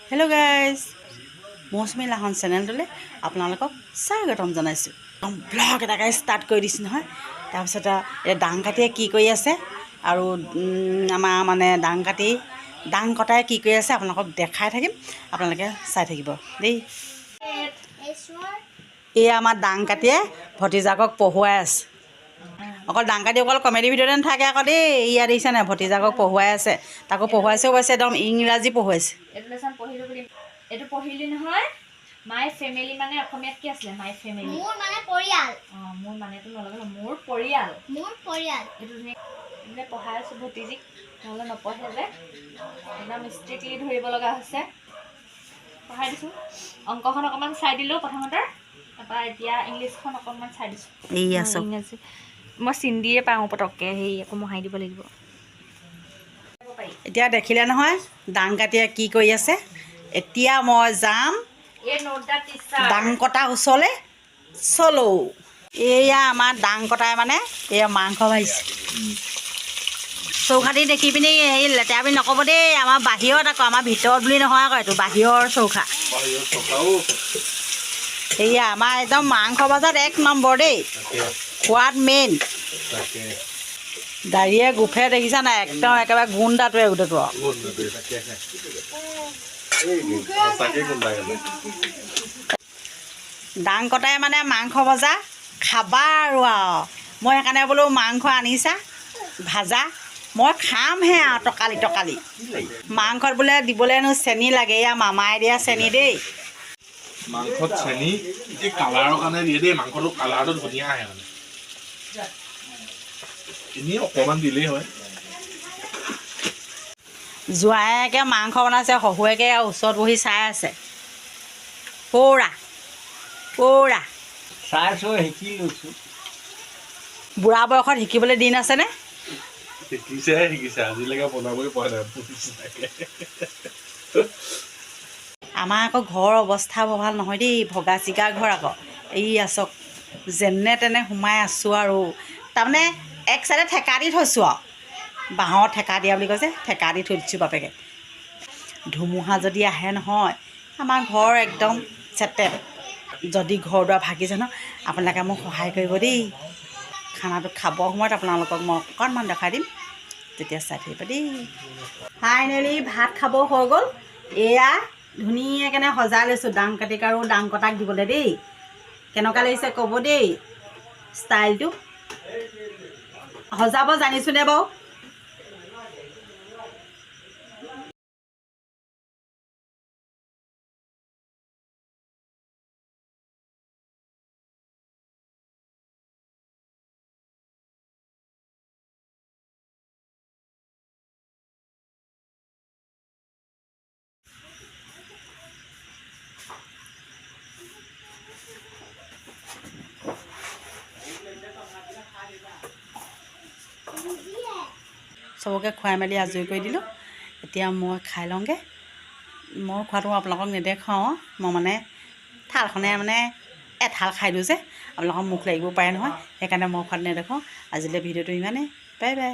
Hello' guys, মৌচুমী লাহন চেনেলটোলৈ আপোনালোকক স্বাগতম জনাইছোঁ। একদম ব্লগ এটাকে ষ্টাৰ্ট কৰি দিছোঁ নহয়। তাৰপিছত এতিয়া দাং কাটিয়ে কি কৰি আছে আৰু আমাৰ মানে দাং কটাই কি কৰি আছে আপোনালোকক দেখাই থাকিম, আপোনালোকে চাই থাকিব দেই। এয়া আমাৰ দাং কাটিয়ে ভতিজাকক পঢ়ুৱাই আছে। অকল দাং কাটি অকল কমেডি ভিডিঅ'তে নাথাকে আকৌ দেই। ইয়াত দেখিছে নাই, ভতিজাকক পঢ়ুৱাই আছে, তাকো পঢ়ুৱাইছেও পাইছে, একদম ইংৰাজী পঢ়ুৱাইছে। এইটো লেচন পঢ়িলো বুলি, এইটো পঢ়িলি নহয়। My family মানে অসমীয়াত কি আছিলে? My family. মোৰ মানে পৰিয়াল। অঁ, মোৰ মানেটো নলগে ন, মোৰ পৰিয়াল। মোৰ পৰিয়াল। এইটো ধুনীয়া মানে পঢ়াই আছোঁ ভতিজীক, নহ'লে নপঢ়ে যে, একদম ষ্ট্ৰিক্টলি ধৰিব লগা হৈছে। পঢ়াই দিছোঁ, অংকখন অকণমান চাই দিলোঁ প্ৰথমতে, তাৰপৰা এতিয়া ইংলিছখন অকণমান চাই দিছোঁ। এইয়া চব ইংৰাজী মই চিন্দিয়ে পাওঁ পটককৈ, সেই আকৌ মোহাৰি দিব লাগিব। এতিয়া দেখিলে নহয় দাং কাটিয়ে কি কৰি আছে। এতিয়া মই যাম এই নোট দা টিচাৰ। দাং কটা ওচৰলৈ। চলো, এয়া আমাৰ দাং কটাই মানে এয়া মাংস ভাজিছে। চৌখাটি দেখি পিনি হেৰি লেতেৰা বুলি নক'ব দেই, আমাৰ বাহিৰত আকৌ, আমাৰ ভিতৰত বুলি নহয় আকৌ, এইটো বাহিৰৰ চৌখা। এয়া আমাৰ একদম মাংস বজাত এক নম্বৰ দেই, সোৱাদ মেইন। দাড়িয়ে গোফে দেখিছা নাই, একদম একেবাৰে গুণ্ডাটোৱে গোটেইটো আৰু। দাং কটাই মানে মাংস ভজা খাবা আৰু মই সেইকাৰণে বোলো মাংস আনিছা ভাজা, মই খামহে আৰু টকালি টকালি। মাংসত বোলে দিবলৈ হেনো চেনি লাগে, এয়া মামাই দিয়া চেনি দেই। মাংসত চেনি এই কালাৰৰ কাৰণে দিয়ে দেই, মাংসটো কালাৰটো ধুনীয়া আহে মানে, এনেই অকণমান দিলেই হয়। জোঁৱায়েকে মাংস বনাইছে, শহুৱেকে ওচৰত বহি চাই আছে। পৌৰা পৌৰা চাইছোঁ, শিকি লৈছোঁ। বুঢ়া বয়সত শিকিবলৈ দিন আছেনে? শিকিছেহে শিকিছে, আজিলৈকে বনাবই পৰা নাই মোৰ নিচিনাকে। আমাৰ আকৌ ঘৰৰ অৱস্থা বৰ ভাল নহয় দেই, ভগা চিগা ঘৰ আকৌ। এই চাওক, যেনে তেনে সোমাই আছোঁ আৰু, তাৰমানে এক চাইডে ঠেকা দি থৈছোঁ আৰু, বাঁহৰ ঠেকা দিয়া বুলি কৈছে, ঠেকা দি থৈ দিছোঁ বাপেকে। ধুমুহা যদি আহে নহয়, আমাৰ ঘৰ একদম চেটেপ। যদি ঘৰ দুৱাৰ ভাগিছে ন, আপোনালোকে মোক সহায় কৰিব দেই। খানাটো খাবৰ সময়ত আপোনালোকক মই অকণমান দেখাই দিম, তেতিয়া চাই থাকিব দেই। ফাইনেলি ভাত খাব হৈ গ'ল। এয়া ধুনীয়াকৈ সজাই লৈছোঁ দাং কাটিক আৰু দাং কটাক দিবলৈ দেই। কেনেকুৱা লাগিছে ক'ব দেই। ষ্টাইলটো সজাব জানিছোনে বাৰু? চবকে খুৱাই মেলি আজৰি কৰি দিলোঁ। এতিয়া মই খাই লওঁগৈ। মই খোৱাটো আপোনালোকক নেদেখাওঁ, মই মানে থালখনে মানে এথাল খাই দিওঁ যে, আপোনালোকৰ মুখ লাগিব পাৰে নহয়, সেইকাৰণে মই খোৱাটো নেদেখাওঁ। আজিলৈ ভিডিঅ'টো ইমানেই, বাই বাই।